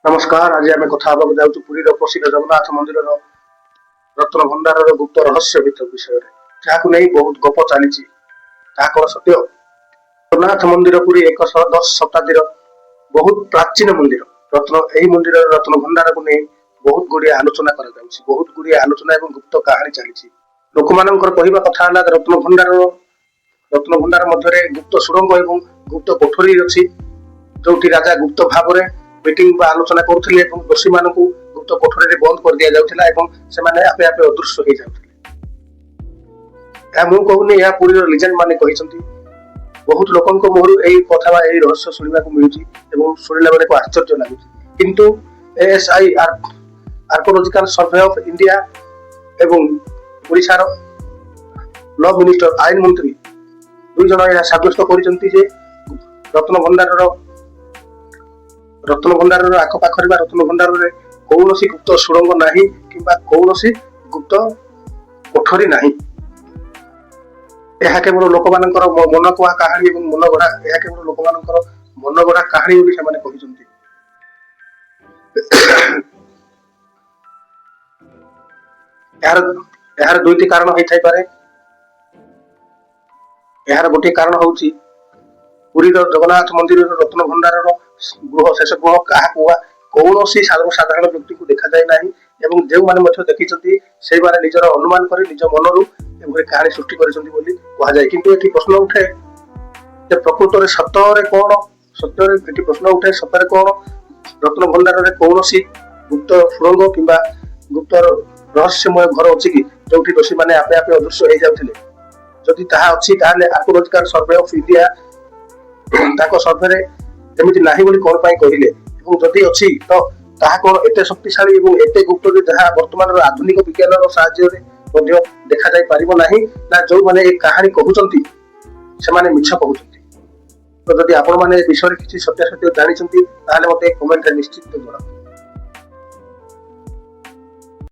ନମସ୍କାର। ଆଜି ଆମେ କଥା ହେବାକୁ ଯାଉଛୁ ପୁରୀର ପ୍ରସିଦ୍ଧ ଜଗନ୍ନାଥ ମନ୍ଦିରର ରତ୍ନ ଭଣ୍ଡାରର ଗୁପ୍ତ ରହସ୍ୟ ଭିତ ବିଷୟରେ, ଯାହାକୁ ନେଇ ବହୁତ ଗପ ଚାଲିଛି। ତାହା କଣ ସତ୍ୟ? ଜଗନ୍ନାଥ ମନ୍ଦିର ପୁରୀ 110 ଶତାବ୍ଦୀର ବହୁତ ପ୍ରାଚୀନ ମନ୍ଦିର। ରତ୍ନ ଏହି ମନ୍ଦିରର ରତ୍ନ ଭଣ୍ଡାରକୁ ନେଇ ବହୁତ ଗୁଡିଏ ଆଲୋଚନା କରାଯାଉଛି। ବହୁତ ଗୁଡିଏ ଆଲୋଚନା ଏବଂ ଗୁପ୍ତ କାହାଣୀ ଚାଲିଛି। ଲୋକମାନଙ୍କର କହିବା କଥା ହେଲା, ରତ୍ନ ଭଣ୍ଡାର ମଧ୍ୟରେ ଗୁପ୍ତ ସୁଡ଼ଙ୍ଗ ଏବଂ ଗୁପ୍ତ କୋଠରୀ ଅଛି, ଯୋଉଠି ରାଜା ଗୁପ୍ତ ଭାବରେ ମିଟିଂ ବା ଆଲୋଚନା କରୁଥିଲେ ଏବଂ ଦୋଷୀମାନଙ୍କୁ ଗୁପ୍ତ କୋଠରୀରେ ବନ୍ଦ କରିଦିଆଯାଉଥିଲା ଏବଂ ସେମାନେ ଆପେ ଆପେ ଅଦୃଶ୍ୟ ହେଇଯାଉଥିଲେ। ଏହା ମୁଁ କହୁନି, ଏହା ପୁରୀର ଲିଜେଣ୍ଡ ମାନେ କହିଛନ୍ତି। ବହୁତ ଲୋକଙ୍କ ମୁହଁରୁ ଏଇ କଥା ବା ଏଇ ରହସ୍ୟ ଶୁଣିବାକୁ ମିଳୁଛି ଏବଂ ଶୁଣିଲା ବେଳକୁ ଆଶ୍ଚର୍ଯ୍ୟ ଲାଗୁଛି। କିନ୍ତୁ ASI, archaeological survey of India ଏବଂ ଓଡ଼ିଶାର ଲ ମିନିଷ୍ଟର, ଆଇନ ମନ୍ତ୍ରୀ ଦୁଇ ଜଣ ଏହା ସାବ୍ୟସ୍ତ କରିଛନ୍ତି ଯେ ରତ୍ନ ଭଣ୍ଡାରର ଆଖପାଖରେ ବା ରତ୍ନ ଭଣ୍ଡାରରେ କୌଣସି ଗୁପ୍ତ ସୁଡ଼ଙ୍ଗ ନାହିଁ କିମ୍ବା କୌଣସି ଗୁପ୍ତ କୋଠରୀ ନାହିଁ। ଏହା କେବଳ ଲୋକମାନଙ୍କର ମନକୁହା କାହାଣୀ ଏବଂ ମନଗଢା, ଏହା କେବଳ ଲୋକମାନଙ୍କର ମନଗଢା କାହାଣୀ ବୋଲି ସେମାନେ କହିଛନ୍ତି। ଏହାର ଦୁଇଟି କାରଣ ହେଇଥାଇପାରେ। ଏହାର ଗୋଟିଏ କାରଣ ହଉଛି, ପୁରୀର ଜଗନ୍ନାଥ ମନ୍ଦିରର ରତ୍ନ ଭଣ୍ଡାରର ଗୃହ, ଶେଷ ଗୃହ କାହାକୁ ବା କୌଣସି ସର୍ବସାଧାରଣ ବ୍ୟକ୍ତିକୁ ଦେଖାଯାଏ ନାହିଁ ଏବଂ ଯେଉଁମାନେ ମଧ୍ୟ ଦେଖିଛନ୍ତି, ସେଇମାନେ ନିଜର ଅନୁମାନ କରି ନିଜ ମନରୁ ଏଭଳି କାହାଣୀ ସୃଷ୍ଟି କରିଛନ୍ତି ବୋଲି କୁହାଯାଏ। କିନ୍ତୁ ଏଠି ପ୍ରଶ୍ନ ଉଠେ ଯେ ପ୍ରକୃତରେ ସତରେ କଣ, ସତରେ ଏଠି ପ୍ରଶ୍ନ ଉଠେ, ସତରେ କଣ ରତ୍ନ ଭଣ୍ଡାରରେ କୌଣସି ଗୁପ୍ତ ସୁଡ଼ଙ୍ଗ କିମ୍ବା ଗୁପ୍ତ ରହସ୍ୟମୟ ଘର ଅଛି କି, ଯୋଉଠି ଦୋଷୀମାନେ ଆପେ ଆପେ ଅଦୃଶ୍ୟ ହେଇଯାଉଥିଲେ? ଯଦି ତାହା ଅଛି, ତାହେଲେ ଆର୍କୋଲୋଜିକାଲ ସର୍ଭେ ଅଫ ଇଣ୍ଡିଆ ତାଙ୍କ ସର୍ଭେରେ ଏମିତି ନାହିଁ ବୋଲି କଣ ପାଇଁ କହିଲେ? ଏବଂ ଯଦି ଅଛି ତ ତାହା କଣ ଏତେ ଶକ୍ତିଶାଳୀ ଏବଂ ଏତେ ଗୁପ୍ତ ଯେ ଯାହା ବର୍ତ୍ତମାନର ଆଧୁନିକ ବିଜ୍ଞାନର ସାହାଯ୍ୟରେ ମଧ୍ୟ ଦେଖାଯାଇ ପାରିବ ନାହିଁ, ନା ଯୋଉମାନେ ଏ କାହାଣୀ କହୁଛନ୍ତି ସେମାନେ ମିଛ କହୁଛନ୍ତି? ତ ଯଦି ଆପଣମାନେ ଏ ବିଷୟରେ କିଛି ସତ୍ୟାସତ୍ୟ ଜାଣିଛନ୍ତି, ତାହେଲେ ମତେ କମେଣ୍ଟରେ ନିଶ୍ଚିତ ଜଣାନ୍ତୁ।